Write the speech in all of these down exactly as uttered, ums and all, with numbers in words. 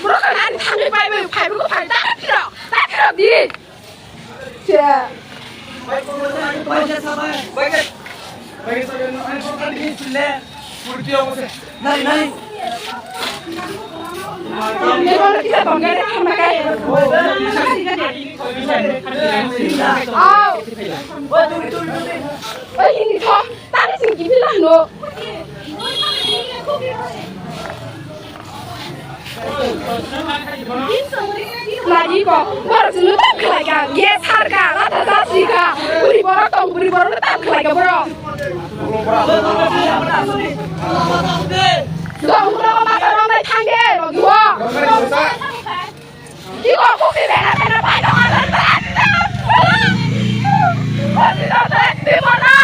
Bro, kan ani thangwi pai bai, phai bai, phai, ta phiro, ta phiro di. Che. Nai, nai. Au. Oi, hindi to. Tadi sing gini lah, no. Lagi ko, baru sunu tak kelaika, yes harga, rata tasika, buri borok tong, buri borok tak kelaika borok. Dong, borok masa rong nai thangge, rok dua. Iko kuki bena bena pai dong alam beranda. Kuki dong beranda di mana?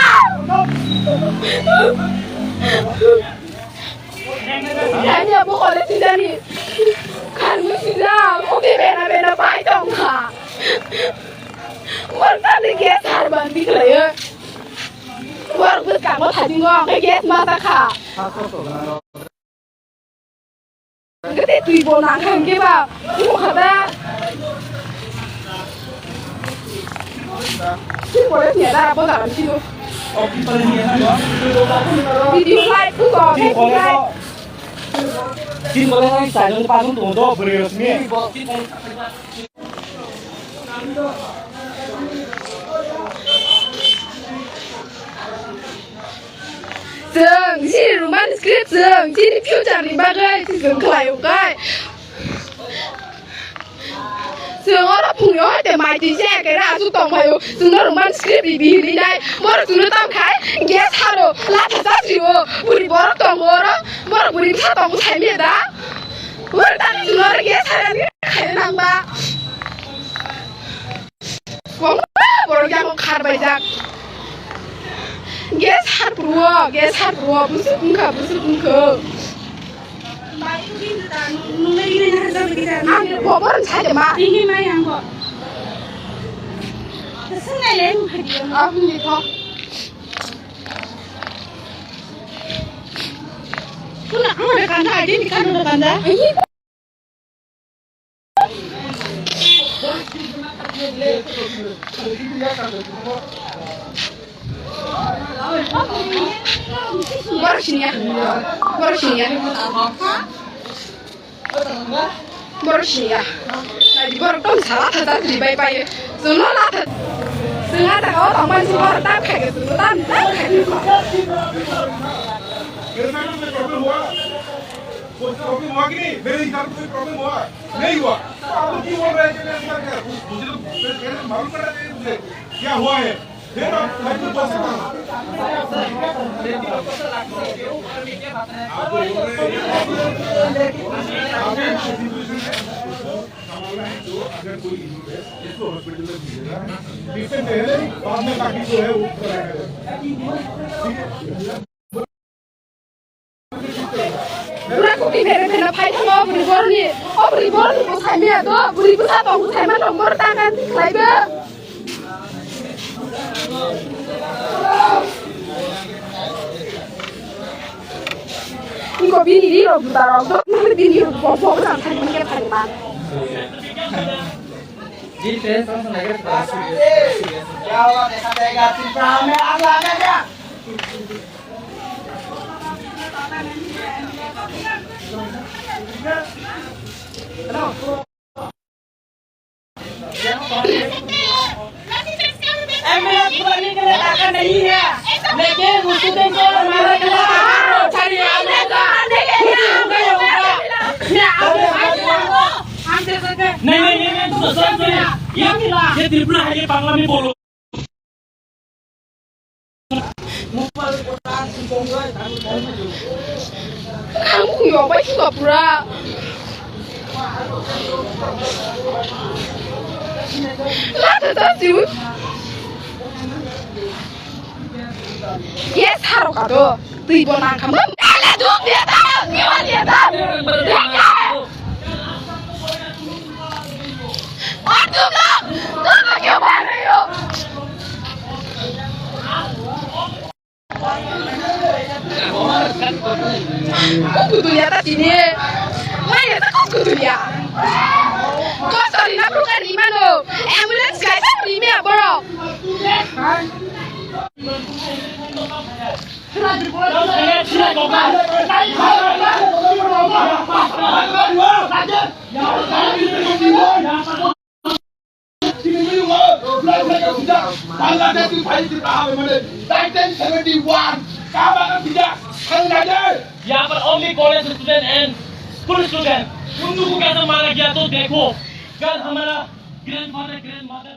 Jani abu kole sijani. Karmu sija kuki bena bena pai dong ha. Warta ni gas harban diklaya. War bus kamo thajingo ke gas masa kha. Gede twi bo nang kha hwnkhe ba, twi bo kha da. Twi bo le nya da bo da ram twi bo. Video live tu ko, Facebook live. Twi bo le nang sa jong pa jong tu do bwrwi rosmi. Script chwng chini future ni bagwi chwng khlai o kai. Chwng oro phungni o hai te mai twi se khe ra aswk tong phaio. Chwng no rwmani script ri bihini nai. Borok chwngno tam khai gas haro latha chasrio. Buri borok tongo oro. Borok buri bwsa tongo sai me da. Borok tani chwng oro gas harani khai nang ba. Kwbangma borok yango khar baijak. Gas har phuruo, gas har phuruo, bwswk wngkha, bwswk wngkha. Ang bo borok sai de ma. Ang ni tho. Kuna ang kanda, adi ni kanda. Borok siniya, borok siniya, borok siniya. Naidi borok tong sala thajak ribai paye. Chwngno latha. Chwng a jaga o tongmani si borok tam khai, tam, tam khai. कोई प्रॉब्लम हुआ कि नहीं? मेरे हिसाब से कोई प्रॉब्लम हुआ? नहीं हुआ। तो आप लोग क्यों बोल रहे हैं कि मैं ऐसा क्या? मुझे तो, मेरे, मेरे मालूम करना चाहिए मुझे, क्या हुआ है? फिर आप, मैं क्यों बोल सकता हूँ? आप बोल रहे हैं, आप एक सिचुएशन है, जो हमारा है, जो अगर कोई इशू है, इसको हॉस्पिटल में भेजेगा। इससे पहले बाद में बाकी जो है, वो कराया जाएगा। ठीक है? Pura kukui phere phere phai thango, o bwrwi borokni, o bwrwi borokni bwsai maya do, bwrwi bwsa tong bwsai ma tong borok ta kan khlai bo. Iko bini ri rok juda rok do, bini rok bo bo bwsa thani manya thani ma. क्या हुआ, कैसा जाएगा, त्रिपुरा में आग लगा क्या? एमएलए बुलाने के लिए ताकत नहीं है, लेकिन उस दिन को हमारे लिए ताकत उठा लिया। नहीं, नहीं, नहीं, नहीं, तो सर, सर, ये, ये त्रिपुरा है, ये बांग्ला में बोलो। Ang kung yong bai sing pura. Lata ta siu. Yes, haro ka do. Twi bo nang kamo. Ala dum dia ta, dia ta. Kukutulia ta tini. Maya ta kukutulia. Kosori na bukan imano. Ambulance kaisa rimia borok. Bangladesh में भाई त्रिपुरा में मरे nineteen seventy one. कहाँ भागा भैया? यहाँ पर only college student and school student. उन लोगों का तो मारा गया तो देखो, कल हमारा ग्रैंडफादर ग्रैंडमदर